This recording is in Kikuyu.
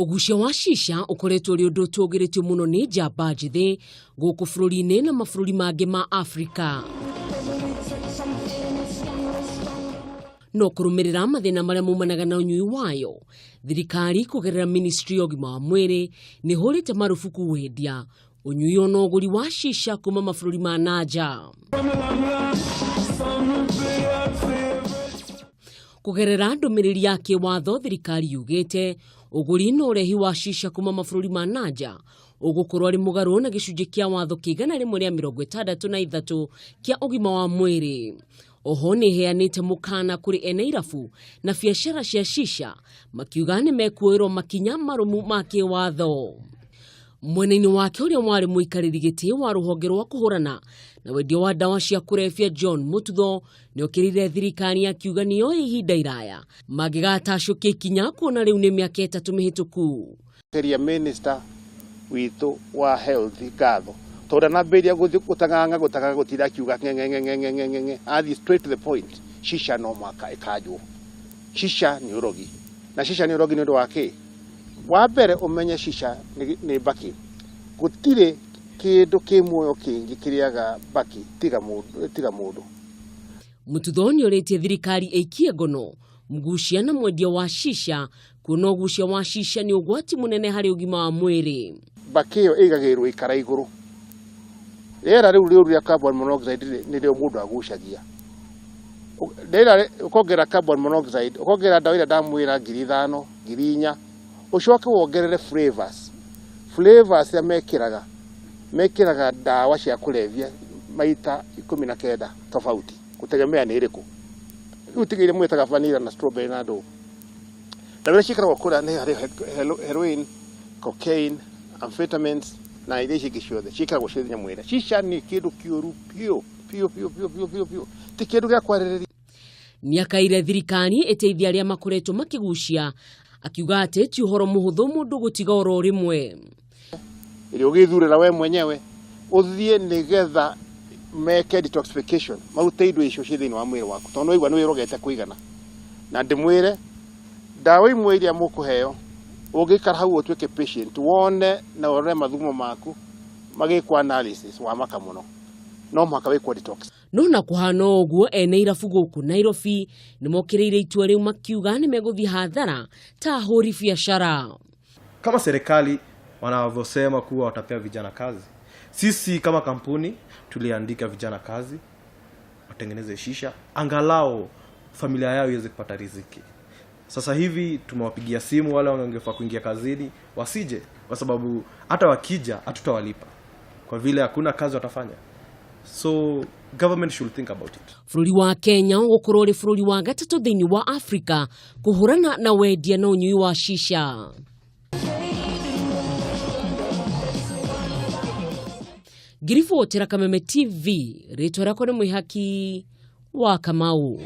Ũgucia wa shisha ũkoretwo ũrĩ ũndũ ũtũgĩrĩtio mũno nĩ njamba njĩthĩ gũkũ bũrũri-inĩ na mabũrũri mangĩ ma Afrika. No kũrũmĩrĩra mathĩna marĩa maumanaga na ũnyui wayo, thirikari kũgerera ministry ya ũgima wa mwĩrĩ nĩ hũrĩte marubuku wendia ũnyui ona ũgũri wa shisha kuma mabũrũri ma na nja. Kũgerera ndũmĩrĩri ya kĩwatho, thirikari yugĩte ũgũri na ũrehi wa shisha kuma mabũrũri ma na nja ũgũkorwo arĩ mũgarũ na gĩcunjĩ kĩa watho kĩa 163 kĩa ũgima wa mwĩrĩ. Oho nĩ ĩheanĩte mũkana kũrĩ ene irabu na biacara cia shisha makiuga nĩ mekuoerwo makinya marũmu ma kĩwatho. Mwena-inĩ wake ũrĩa warĩ mũikarĩri gĩtĩ wa rũhonge rwa kũhũrana na wendia wa ndawa cia kũrebia John Mututho nĩ okĩrĩire thirikari akiuga nĩ yoe ihinda iraya mangĩgatacũkia ikinya kuona rĩu nĩ mĩaka 3 mĩhĩtũku. Keria minister witũ wa health ngatho tondũ anambĩrĩria gũthiĩ gũtang'ang'a gũtang'ang'a gũtinda akiuga ng'eng'eng'eng'eng'eng'e, athiĩ straight to the point. Shisha no mũhaka ĩkanjwo. Shisha nĩ ũrogi, na shisha nĩ ũrogi nĩ ũndũ wa kĩ? Wa mbere ũmenye shisha nĩ mbakĩ. Gũtirĩ kĩndũ kĩ muoyo kĩngĩ kĩrĩaga mbakĩ tiga mũndũ. Mututho nĩ orĩtie thirikari ĩikie ngono mũgucia na mwendia wa shisha kuona ũgucia wa shisha nĩ ũgwati mũnene harĩ ũgima wa mwĩrĩ. Mbakĩ ĩyo ĩigagĩrĩrwo ikara igũrũ. Rĩera rĩu rĩũru rĩa carbon monoxide nĩrĩo mũndũ agucagia. Rĩera ũkongerera carbon monoxide, ũkongerera ndawa ĩrĩa ndamwĩra 5,000, 4,000, ũcoke wongerere flavors. Flavors iria mekĩraga ndawa cia kũrebia maita 19 tofauti, gũtegemea nĩ ĩrĩkũ. Rĩu tiga iria mwĩtaga vanilla na strawberry na ndũ. Ndawa iria ciĩkĩragwo kũrĩa nĩ harĩ heroin, cocaine, amphetamines na iria ici ingĩ ciothe ciĩkĩragwo ciĩ nyamũ ĩrĩa. Shisha nĩ kĩndũ kĩũru biũ, biũ, biũ, biũ, biũ, biũ, biũ. Ti kĩndũ gĩa kwarĩrĩria. Nĩakaire thirikari ĩteithie arĩa makoretwo makĩgucia, akiuga atĩ ti ũhoro mũhũthũ mũndũ gũtiga oro rĩmwe. Ĩrĩa ũgĩthurĩra we mwenyewe, ũthiĩ nĩgetha meke detoxification, marute indo icio ciĩ thĩinĩ wa mwĩrĩ waku, tondũ nĩwaigua nĩwĩrogete kũigana. Na ndĩmwĩre, ndawa imwe iria mũkũheo, ũngĩikara hau ũtuĩke patient, wone na ũrore mathugumo maku magĩkwo analysis, wamaka mũno. No mũhaka wĩkwo detox. No na kũhana ũguo, ene irabu gũkũ Nairobi nĩmokĩrĩire itua rĩu makiuga nĩmegũthiĩ hathara ta ahũri biacara. Kama serikali wanavyosema kuwa watapea vijana kazi, sisi kama kampuni tuliandika vijana kazi watengeneze shisha angalau familia yao iweze kupata riziki. Sasa hivi tumewapigia simu wale wangefaa kuingia kazini wasije, kwa sababu hata wakija hatutawalipa kwa vile hakuna kazi watafanya. So government should think about it. Bũrũri wa Kenya ũgũkorwo ũrĩ bũrũri wa gatatũ thĩinĩ wa Afrika kũhũrana na wendia na ũnyui wa shisha. Ngiribotera Kameme TV, rĩtwa rĩakwa nĩ Mwĩhaki wa Kamau.